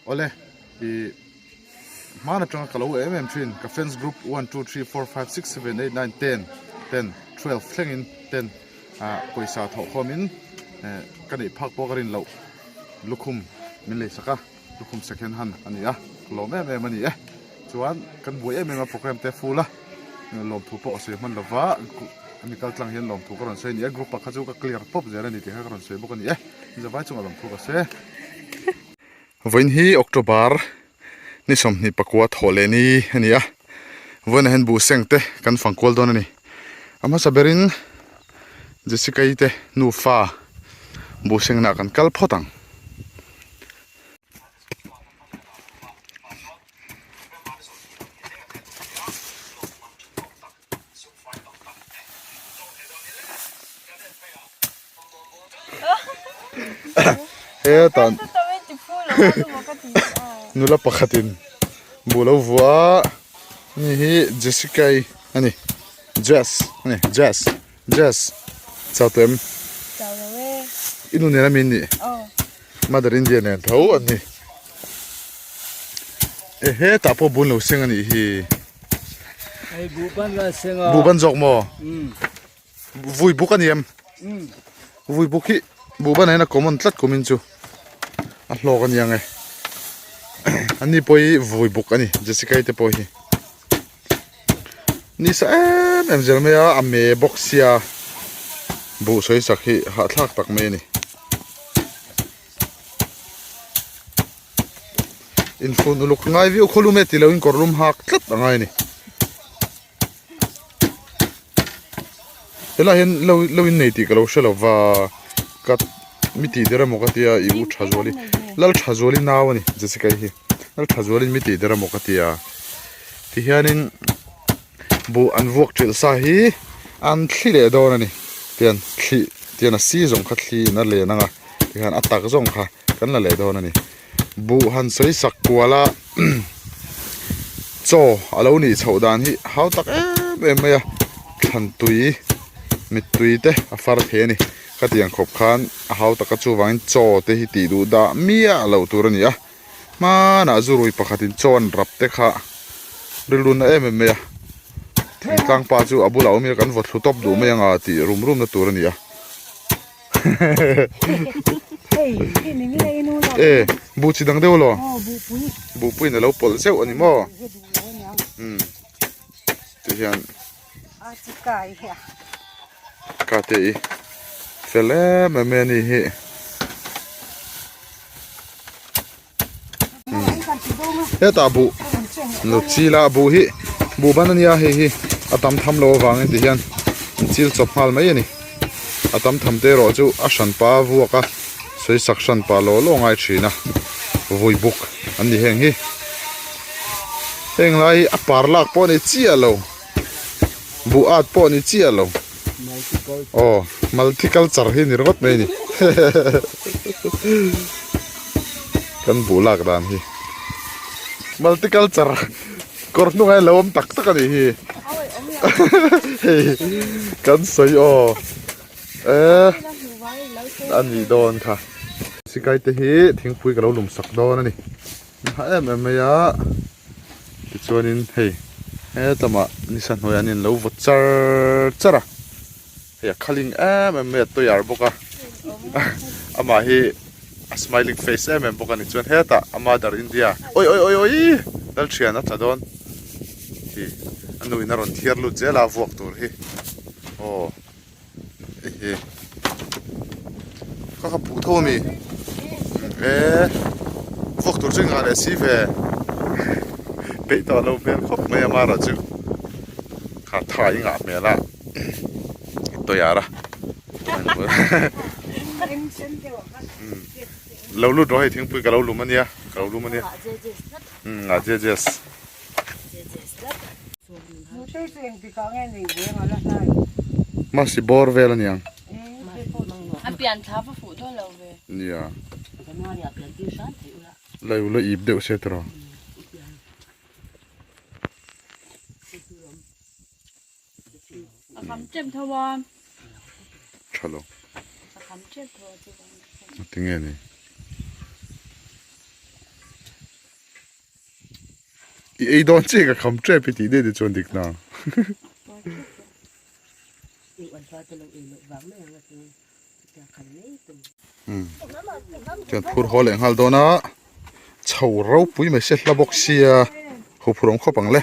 Awle ih hman atanga ka lo em em thin ka fans group one two three four five six seven eight nine ten ten twelve thlengin ten ah pawisa thawh khawmin eh ka neih phak pawh ka rin loh lukhum min lei sak a lukhum second hand a ni a ka lawm em em a ni e chuan kan buai em em a program te full a lawmthu pawh a sawi hman lova ami kal tlang hian lawmthu ka rawn sawi a ni e group ah kha chu ka clear pawp zel a ni tih kha ka rawn sawi bawk a ni e zavai chungah lawmthu ka sawi e. Vawiin hi October ni 24 thawh leh ni a ni a, vawiinah hian buh seng te kan fang kual dawn a ni. A hmasa berin Jessica-i te nufa buh sengnaah kan kal phawt ang. Hetah nula pakhatin buh lo vuah a ni hi Jessica-i a ni Jess a ni Jess Jess chau tawh em i nu nen a mi an nih Mother India nen tho an ni e hetah pawh bun lo seng a nih hi buh ban zawk maw. Vui buk a ni em? Vui buk hi buh banah hian a common tlat kumin chu a hlawk a ni ang e. An ni pawh hi vui buk a ni Jessica-i te pawh hi. Ni sa em em zel mai a, a me bawk sia buh sawi sak hi hahthlak tak mai a ni. Infun uluk ngai viau khawlum e tilo in kawr lum hak tlat a ngai a ni. Helai hian lo lo in nei tih ka lo hre lo va ka mi tih der emaw ka tia i u tha zuali lal tha zuali nau a ni Jessica i hi lal tha zualin mi tih der emaw ka tia tihianin buh an vuak trilh sa hi an thli leh dawn a ni tian thli tian a si zawng kha thli in a len ang a tikhan a tak zawng kha kan la leh dawn a ni. Buh han sawi sak kual a chaw a lo nih chhoh dan hi hau tak em em mai a thlan tui mittui te a far thei a ni khatiang khawp khan a hau tak a chuvangin chaw te hi tih duh dah miah loh tur a ni a hmanah zurui pakhatin chaw an rap te kha rilru na em em mai a thingtlang pa chu a bulah awm ila kan vaw thlu tawp duh mai anga tih rum rum na tur a ni a. E buh chi dang deuh lo buhpui in a lo pawlh zeuh a ni maw umm ti hian ka te i fel em em mai a ni hi Hetah buh lo chil a buh hi buh ban a nia hei hi a tam tham lo avangin ti hian an chil chawp nghal mai a ni a tam tham te erawh chu a hran pa a vuak a sawi sak hran pa law law ngai thin a vui buk an ni heng hi heng lai hi a par lak pawh a ni chiah lo buh at pawh a ni chiah lo. Aw multiculture hi ni ringawt mai a ni kan buh lak dan hi multiculture kawr hnungah hian lo awm tak tak a nih hi hei kan sawi aw eh a nih dawn kha sikai te hi thingpui ka lo lum sak dawn a ni. Tha em em mai a tichuanin hei hetlama nisa hnuaiah an inlo vawt char char a hei a khaling em em mai a toyar bawk a amah hi a smiling face em em bawk a ni chuan hetah a mother india awi awi awi awi lalthian a tla dawn hi a nu in a rawn thiar lut zel a vuak tur hi aw. Ehe ka ka phuh tho ami eh vawk tur chu engah leh si ve peih tawh lo hmel khawp mai a mara chu kha tha i ngah hmel a toyara lo lut rawh hei thingpui ka lo lum ania ka lo lum ania umm a jejes. Masi bawr vel a niang. A pian thla va fuh dawn lo ve. Nia. Lai ula ip deuh se tiraw. A kham tep tho a. Tha lo. A kham tep tho a chu. Tinge ni. I ei dawn chiah ka kham tep i tih daih te chuan dik na. Chuan phur haw leh nghal dawn a, chho ropui mai se hla bawk sia ho phur awm khawp ang le.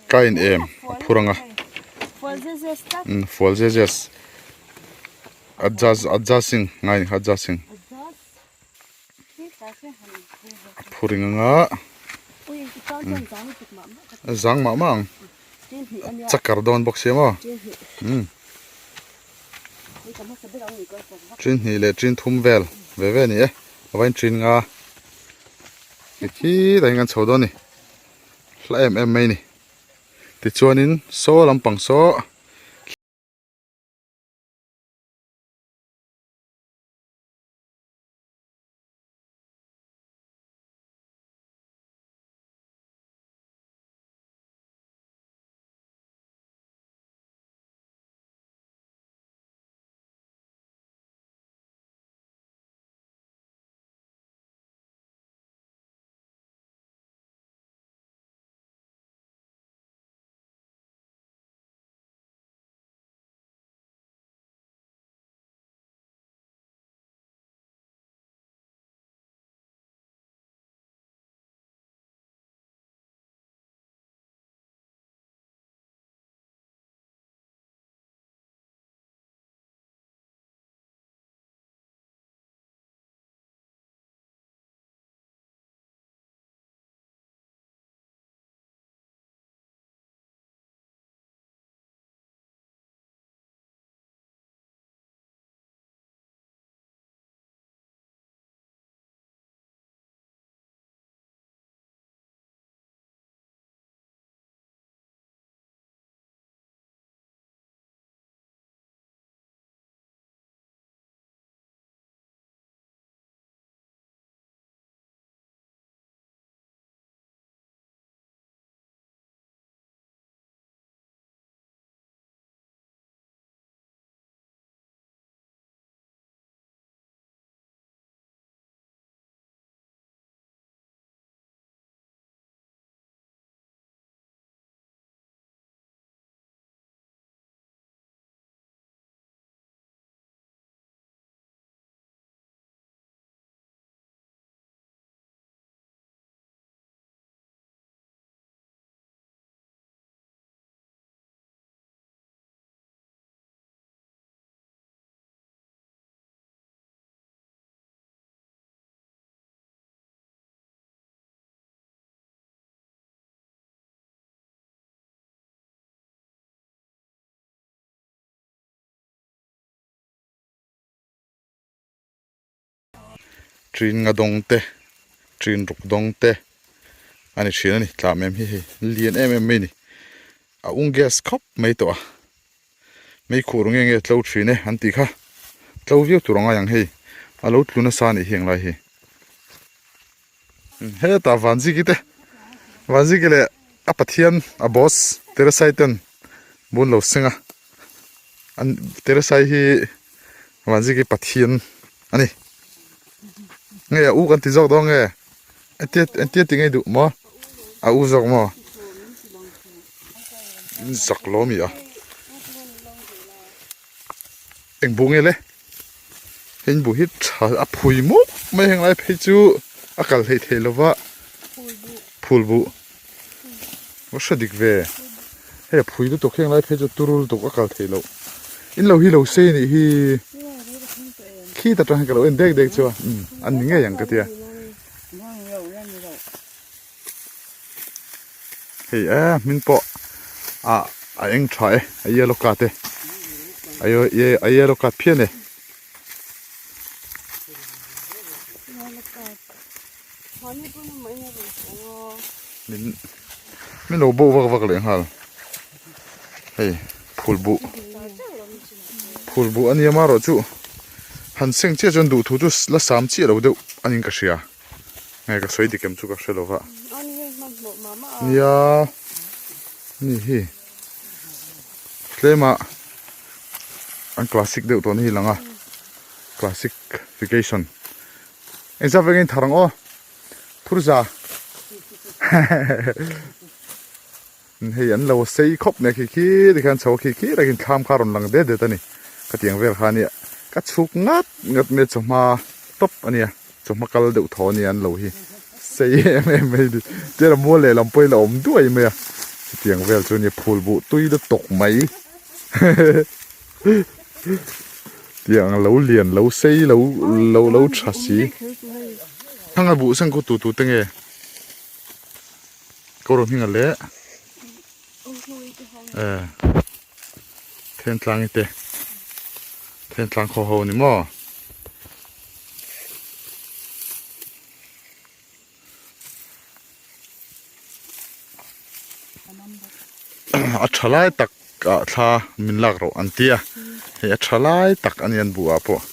Ka in em a phur ang a. Fual zezes adjust adjusting ngai ni kha adjusting. A phur ing anga a zang mah mah ang a chakar dawn bawk sia maw umm ṭin hnih leh ṭin thum vel ve ve a ni e a vain ṭin nga ti khitah hian kan chho dawn a ni hla em em mai a ni tichuanin saw lampang saw. Ṭin nga dawng te ṭin ruk dawng te a ni ṭhin a ni tlam em hi hei lian em em mai a ni a ung gas khawp mai tawh a meikhur nge nge tlo ṭhin e an tih kha tlo viau tur a ngai ang hei a lo tlu nasa a nih hi englai hi hetah vanziki te vanziki leh a pathian a boss teresai ten bun lo seng a an teresai hi vanziki pathian a ni nge a u kan ti zawk dawn nge entia entia ti ngei duh maw a u zawk maw in zak lo ami a eng bu nge le heng bu hi tha a phui mup mai heng lai phei chu a kal theih theih lova phul bu a hre dik ve hei a phui lutuk heng lai phei chu turu lutuk a kal theih loh in lo hi lo sei anih hi khi ta tang hian ka lo en dek dek chu a umm an ni ngei ang ka tia hei e hmin pawh ah a eng tha e a yellow card e a yellow card phian e. Min min lo bo vak vak leh nghal hei phul buh phul buh a nia marawh chu han seng chiah chuan duhthu chu la sam chiah lo deuh a niin ka hria nge ka sawi dik em chu ka hre lo va nia ni hi tlema an classic deuh tawh na hi lang a classic vacation. Engzat vengin thar ang aw? Phurza. Hei an lo sei khawp mai a khi khi tikhian chho khi khi takin thlam kha a rawn lang det det a ni. Khatiang vel kha ania ka chhuk ngat ngat mai a chawhma tawp a nia chawhma kal deuh thaw a nia an lo hi sei em em mai a ni. Tihian a mual lehlam pawhin a awm duai mai a chutiang vel chu a nia phul buh tui lutuk mai tiang lo lian lo sei lo lo lo tha si. Thanga buh seng khu tu tu te nge? Kawr hminga leh eh Thentlang te Thentlang khaw ho ni maw a tha lai tak ah thla min lak rawh an ti a hei a tha lai tak a ni an buh ah pawh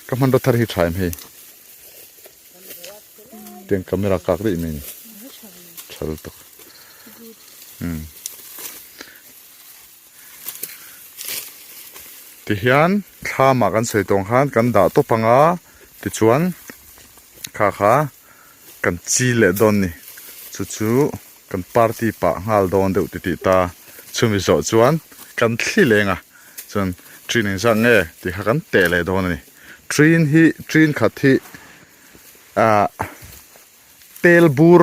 ka hmanraw thar hi tha em hei. Tiang camera kak daih mai a ni tha lutuk umm tihian thlamah kan sawi tawng khan kan dah tawp ang a tichuan kha kha kan chi leh dawn a ni chu chu kan party pah nghal dawn deuh ti tih ta chumi zawh chuan kan thli leng a chuan train engzat nge tih kha kan teh leh dawn a ni. Train hi train khat hi ah tel bur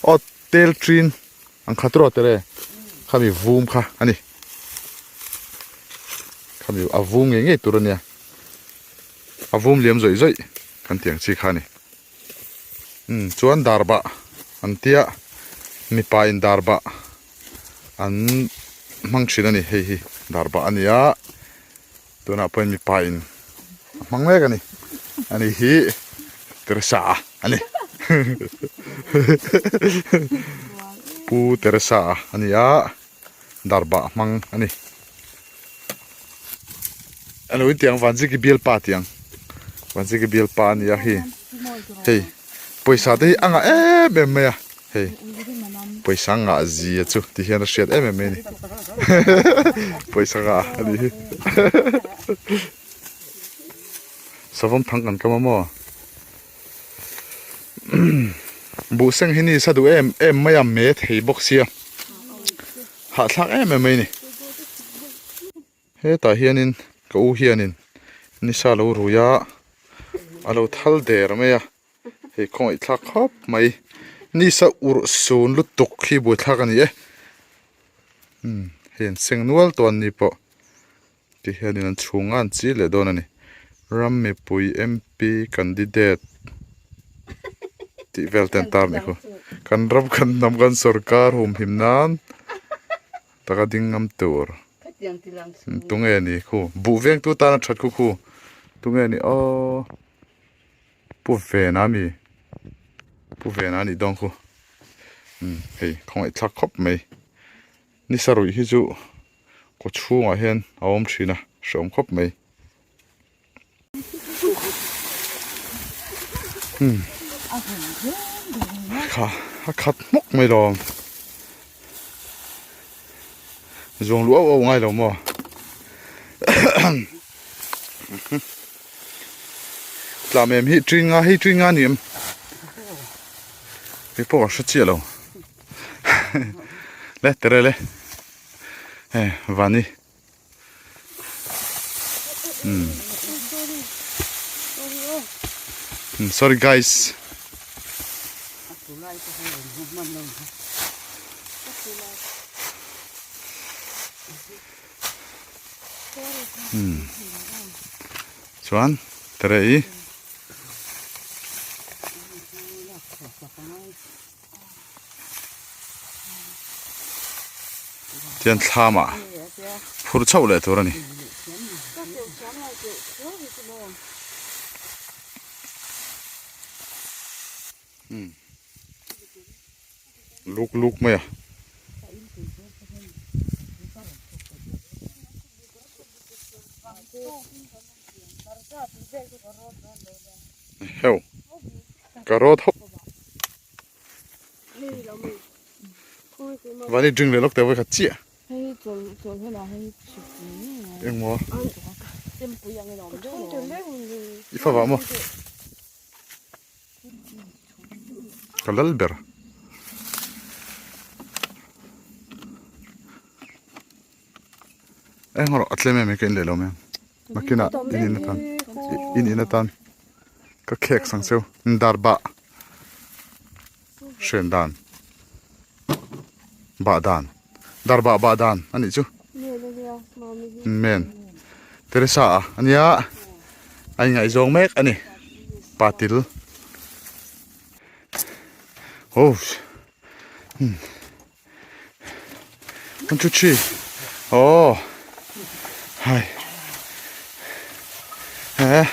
aw tel train ang khat rawh tere khami vum kha a ni khami a vum ngei ngei tur a nia a vum liam zawih zawih kan tih ang chi kha a ni umm chuan darbah an tia mipa in darbah an hmang thin a ni hei hi darbah a ni a. Tunah pawhin mipa in a hmang mek a ni. Ani hi Teresa a ni. Pu Teresa a ni a, darbah hmang a ni. A lo intiang Vanziki bialpa tiang. Vanziki bialpa a ni a hi. Hei pawisa te hi a ngah em em mai a. Hei pawisa ngah zia chu ti hian a hriat em em mai a ni pawisa ngah a nih hi savawm thang kan kam a maw buh seng hi ni sa duh em em mai a me thei bawk sia hahthlak em em mai a ni. Hetah hianin ka u hianin nisa lo rui a a lo thal der mai a. Hei khawngaih thlak khawp mai nisa urh sun lutuk hi buaithlak a ni e umm hei an seng nual tawh an ni pawh ti hianin an chhung a an chi leh dawn a ni ram mipui M_P candidate tih vel te an tar a nih khu kan ram kan hnam kan sawrkar humhim nan taka ding ngam tur tunge ni khu buh vengtu tana that khu khu tunge ni aw. Pu Vena mi Pu Vena anih dawn khu umm hei khawngaih thlak khawp mai ni sarui hi chu kaw chhungah hian a awm thin a hreawm khawp mai umm kha a khat hmawk mai lawm zuang luh auh auh ngai lo maw. Tlam em hi tui nga hei tui nga ni em hei pawh ka hre chiah lo le tere le he vani um sorry guys umm chuan tere i tian thlam ah phur chauh leh tur a ni. Luk luk mai a. Heuh ka rawt hawp. Vani drink leh lawk teh vawikhat chiah. Engmaw? I fa vah maw? Ka lal ber. Eng rawh a tlem em ka in leh lo mai ang. Nakinah in in atan in in atan ka khek sang cheu dar bah hren dan bah dan dar bah bah dan a nih chu men Teresa a ania a ingaihzawng mek a ni patil oh One two three oh hai he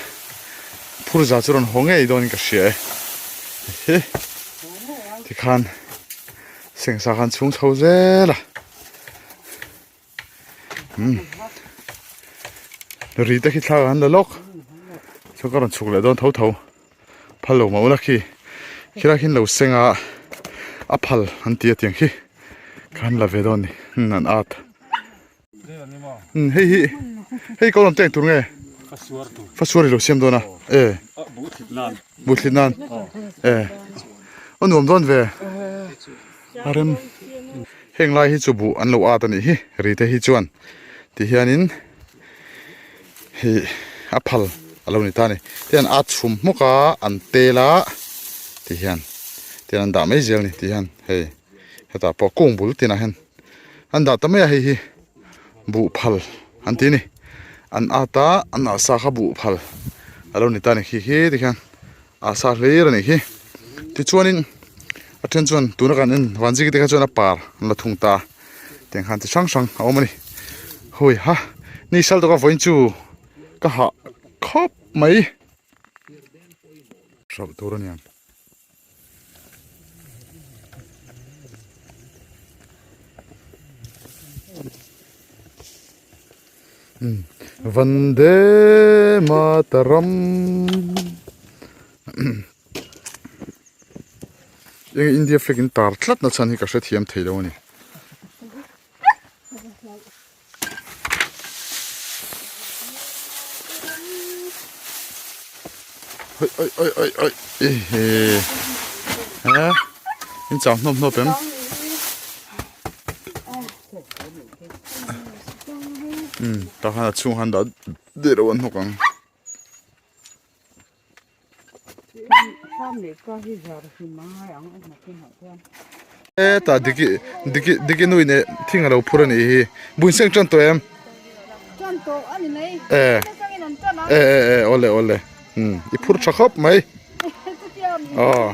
phur za chu rawn haw ngei dawnin ka hria e he tikhan sengsa khan chhung chho zel a umm ri te khi thla an la lawk chuan ka rawn chhuk leh dawn tho tho. Phal lo mah ula khi khilai khi an lo seng a a phal an ti a tiang khi khan la ve dawn a ni hmm an at hmm hei hi hei ko lam teng tur nge fasuar i lo siam dawn a e buh thlit nan e a nuam dawn ve a rem heng lai hi chu buh an lo at a nih hi ri te hi chuan ti hianin. Hih a phal a lo ni ta a ni tihian a chhum hmawk a an tel a tihian tihian an dah mai zel a ni tihian hei hetah pawh kung bul tinah hian an dah ta mai a hei hi buh phal an ti a ni an at a an ah sa kha buh phal a lo ni ta a ni khi khi tikhian ah sa hlir a nih khi tichuanin a then chuan tuna kan en vanziki te kha chuan a par an la thung ta a tiang khan chi hrang hrang a awm a ni hawi ha ni sal tawka vawiin chu ka hah khawp mai hralh tur a ni ang. Vande Mataram eng India flag in tar tlat na chhan hi ka hrethiam thei lo a ni. Oi oi oi oi oi ehe ha in chau hnawp hnawp em. Umm tah khan a chhung han dah der lo an hnawk ang. Hetah diki diki diki nu in eh thing a lo phur a nih hi buinseng tan tawh em e e e e awle awle umm i phur tha khawp mai aw.